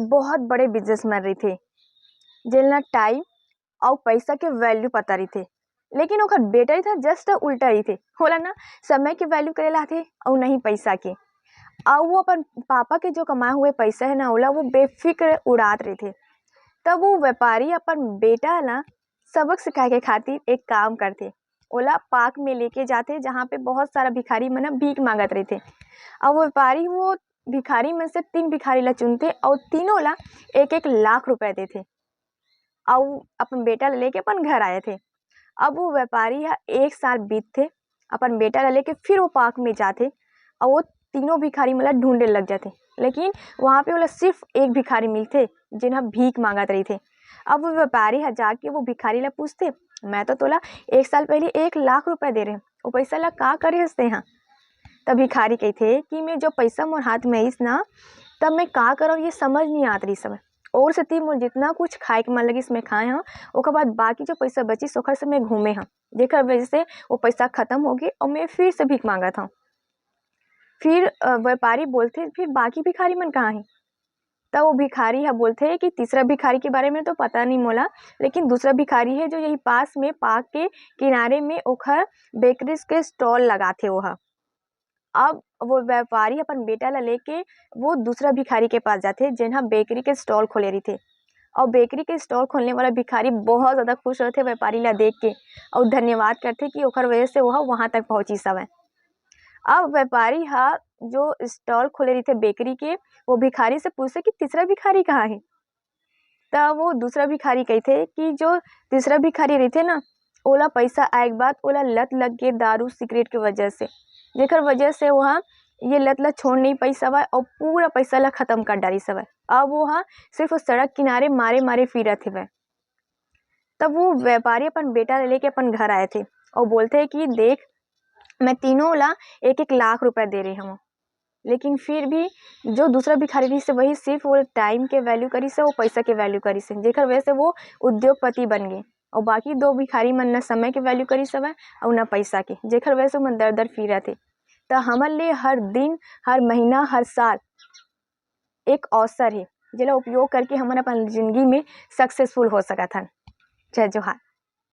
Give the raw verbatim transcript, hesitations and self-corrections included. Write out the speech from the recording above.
बहुत बड़े बिजनेसमैन रहिथे, जेन ला टाइम अउ पैसा के वैल्यू पता रहिथे, लेकिन ओकर बेटा रहिथे just उल्टा रहिथे। ओला ना समय के वैल्यू करे ला आथे अउ नहीं पैसा के। अउ वो अपन पापा के जो कमाए हुए पैसा है ना, ओला वो बेफिक्र उड़ात रहिथे। तब वो व्यापारी अपन बेटा ला सबक सिखाए के खातिर एक काम करथे, ओला पार्क में लेके जाथे, जहाँ पे बहुत सारा भिखारी मन ह भीख मांगत रहिथे। अउ व्यापारी वो भिखारी में से तीन भिखारी ला चुनथे अउ तीनों ला एक एक लाख रुपए देथे। अउ अपन बेटा ला लेके अपन घर आए थे। अब वो व्यापारी ह एक साल बीतथे, अपन बेटा ला लेके फिर वो पार्क में जाथे अउ वो तीनों भिखारी मन ला ढूंढे लग जाथे। लेकिन वहाँ पे ओला सिर्फ एक भिखारी मिलथे, जेन ह भीख मांगत रहिथे। अब वो व्यापारी ह जाके वो भिखारी ला पूछथे, "मैं तो तोला एक साल पहले एक लाख रुपए दे रहे, वो पैसा ला का करे हस तेहा?" तब भिखारी कहिथे कि मैं जो पैसा मोर हाथ में आइस ना, तब मैं का करव ये समझ नहीं आत रहिस हवय। और सेती मोर जितना कुछ खाए के मन लगिस मैं खाए हव, ओकर बाद बाकी जो पैसा बचिस ओकर से मैं घूमे हव, जेकर वजह से वो पैसा खत्म हो गे और मैं फिर से भीख मांगत हव। फिर अ, व्यापारी बोलथे, "फिर बाकी भिखारी मन कहाँ हे?" तब वो भिखारी ह बोलथे कि तीसरा भिखारी के बारे में तो पता नहीं मोला, लेकिन दूसरा भिखारी है जो यही पास में पार्क के किनारे में ओखर बेकरीज के स्टॉल लगाथे वो ह। अब वो व्यापारी अपन बेटा ला लेके वो दूसरा भिखारी के पास जाथे, जेन ह बेकरी के स्टॉल खोले रहिथे। और बेकरी के स्टॉल खोलने वाला भिखारी बहुत ज़्यादा खुश होथे व्यापारी ला देख के और धन्यवाद करथे कि ओखर वजह से वो ह वहाँ तक पहुँचिस हवय। अब व्यापारी ह जो स्टॉल खोले रहिथे बेकरी के, वो भिखारी से पूछथे कि तीसरा भिखारी कहाँ हे? त वो दूसरा भिखारी कहिथे कि जो तीसरा भिखारी रहिथे ना, ओला पैसा आए के बाद ओला लत लग गे दारू सिगरेट के वजह से, जेकर वजह से वो ह ये लत ला छोड़ नहीं पाइस हवय और पूरा पैसा ला खत्म कर डारिस हवय। अब वो ह सिर्फ सड़क किनारे मारे मारे फिरत हवय। तब वो व्यापारी अपन बेटा ला लेके अपन घर आए थे और बोलथे कि देख, मैं तीनों ला एक एक लाख रुपए दे रहे हूँ, लेकिन फिर भी जो दूसरा भिखारी रहिस हे, वही सिर्फ वो टाइम के वैल्यू करिस हे, वो पैसा के वैल्यू करिस हे, जेकर वजह से वो उद्योगपति बन गे। और बाकी दो भिखारी मन न समय के वैल्यू करिस हवय और न पैसा के, जेकर वजह से ओमन दर दर फिरत हे। त हमन ले हर दिन, हर महीना, हर साल एक अवसर हे, जेला उपयोग करके हमन अपन जिंदगी में सक्सेसफुल हो सकत हन। जय जोहार।